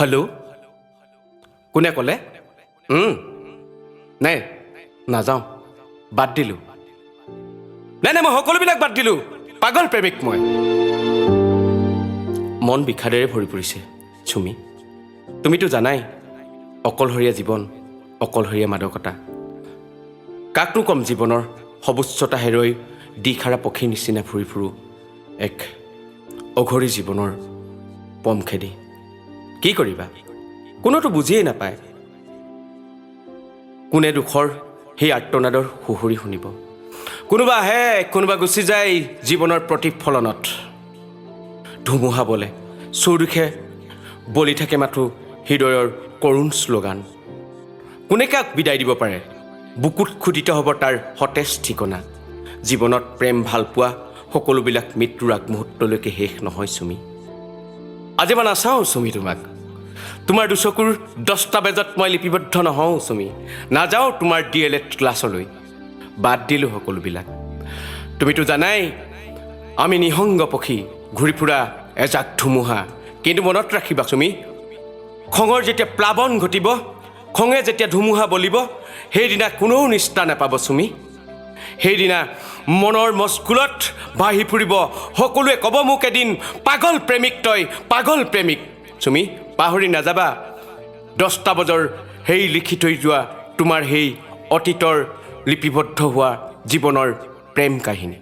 Hello', কোনে ক'লে? নাই, নাযাওঁ, বাদ দিলোঁ। নাই নাই, মই সকলোবিলাক বাদ দিলোঁ। পাগল প্ৰেমিক মই। মন বিষাদেৰে ভৰি পৰিছে চুমি। তুমিতো জানাই, অকলশৰীয়া জীৱন, অকলশৰীয়া মাদকতা। কাকনো ক'ম? জীৱনৰ সৰ্বোচ্চতা হেৰুৱাই দিশহাৰা পক্ষীৰ নিচিনা ফুৰি ফুৰোঁ এক অঘৰী জীৱনৰ পম খেদি। কি কৰিবা, কোনোতো বুজিয়েই নাপায়। কোনে দুখৰ সেই আৰ্তনাদৰ সুহুৰি শুনিব? কোনোবা আহে, কোনোবা গুচি যায়। জীৱনৰ প্ৰতিফলনত ধুমুহা বলে, চৌদিশে বলি থাকে মাথো হৃদয়ৰ কৰুণ শ্লোগান। কোনে কাক বিদায় দিব পাৰে? বুকুত খোদিত হ'ব তাৰ সতেজ ঠিকনা। জীৱনত প্ৰেম ভালপোৱা সকলোবিলাক মৃত্যুৰ আগমুহূৰ্তলৈকে শেষ নহয় চুমি। আজি মই নাচাওঁ চুমি তোমাক। তোমাৰ দুচকুৰ দস্তাবেজত মই লিপিবদ্ধ নহওঁ চুমি। নাযাওঁ তোমাৰ ডিএলএড ক্লাছলৈ। বাদ দিলোঁ সকলোবিলাক। তুমিতো জানাই, আমি নিসংগ পক্ষী, ঘূৰি ফুৰা এজাক ধুমুহা। কিন্তু মনত ৰাখিবা চুমি, খঙৰ যেতিয়া প্লাৱন ঘটিব, খঙে যেতিয়া ধুমুহা বলিব, সেইদিনা কোনেও নিস্তাৰ নাপাব চুমি। সেইদিনা মনৰ মস্কুলত ভাহি ফুৰিব, সকলোৱে ক'ব মোক এদিন, "পাগল প্ৰেমিক তই, পাগল প্ৰেমিক।" চুমি, পাহৰি নাযাবা দস্তাবেজৰ সেই লিখি থৈ যোৱা তোমাৰ সেই অতীতৰ লিপিবদ্ধ হোৱা জীৱনৰ প্ৰেম কাহিনী।